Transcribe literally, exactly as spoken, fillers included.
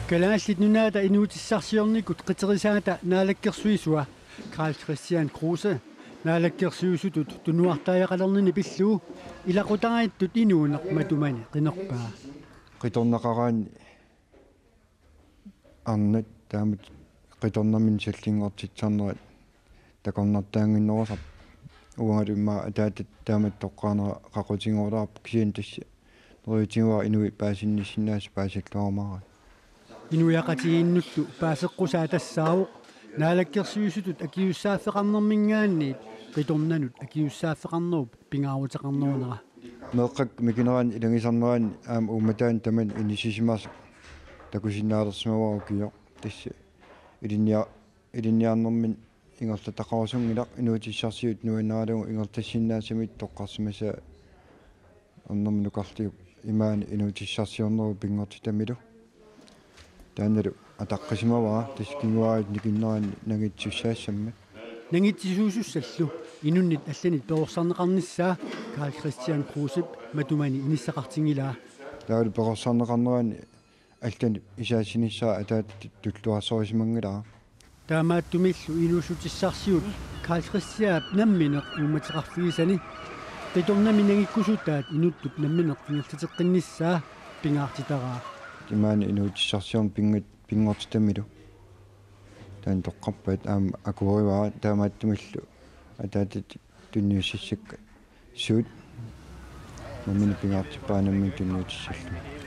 Kalaallit Nunaata inuutissarsiornikkut qiterisaata naalakkersuisua Karl-Kristian Kruse naalakkersuisutut tunuartariaqalernini pillugu ilaqutariittut inuuneq matumani qinerpaa. Qitornaqaraanni arnat taamatut qitornamini sallinngortitsisarnerat takornartaannginnerusarpoq. Uangalu immaqa ataatat taamatut toqqaannaq qaqutigoortarput, kisianni tassa neriuutigaara inuit paasinnissinnaasut paasilluarumaaraat. Inuiaqatigiinnullu paaseqqusaa tassaavoq naalakkersuisutut akisussaaffeqarnermiingaanniit qitornanut akisussaaffeqarnerup pingaaruteqarnerunera. Meeqqakka mikinerani ilagisarnerani aamma uummataani tamanut inissisimasoq takusinnaalersimavara ukioq. Tassa ilinnia-, ilinniarnermini ingerlataqarusunngilaq, inuutissarsiutit nuannaralugu ingerlassinnaasamikkit toqqarsimasaa ernermut nukarliup imaani inuutissarsiornerup pinngortitamilu. Taannalu ataqqisimavara tassa kinguaariit nikinneranni nangitsissussaassammat. Nangitsisuusussallu inunnit allanit perorsarneqarnissaa Karl-Kristian Krusep matumani inissaqartinngilaa. Taavalu perorsarneqarnerani allanut isaassinissaa ataatsip tulluarsorisimanngilaa. Taamaattumillu inuussutissarsiut Karl-Kristianip nammineq uummateqarfigisani qitornami nangikkusutaat inuttut nammineq ingerlateqqinnissaa pingaartitaraa. Imaani inuutissarsiornerup pinngit-, pinngortitamilu. Taanna toqqarpat aamma akuerivara, taamaattumillu ataatsip tunniussissakka suut nammineq pingaartippara nammineq tunniutissalluni.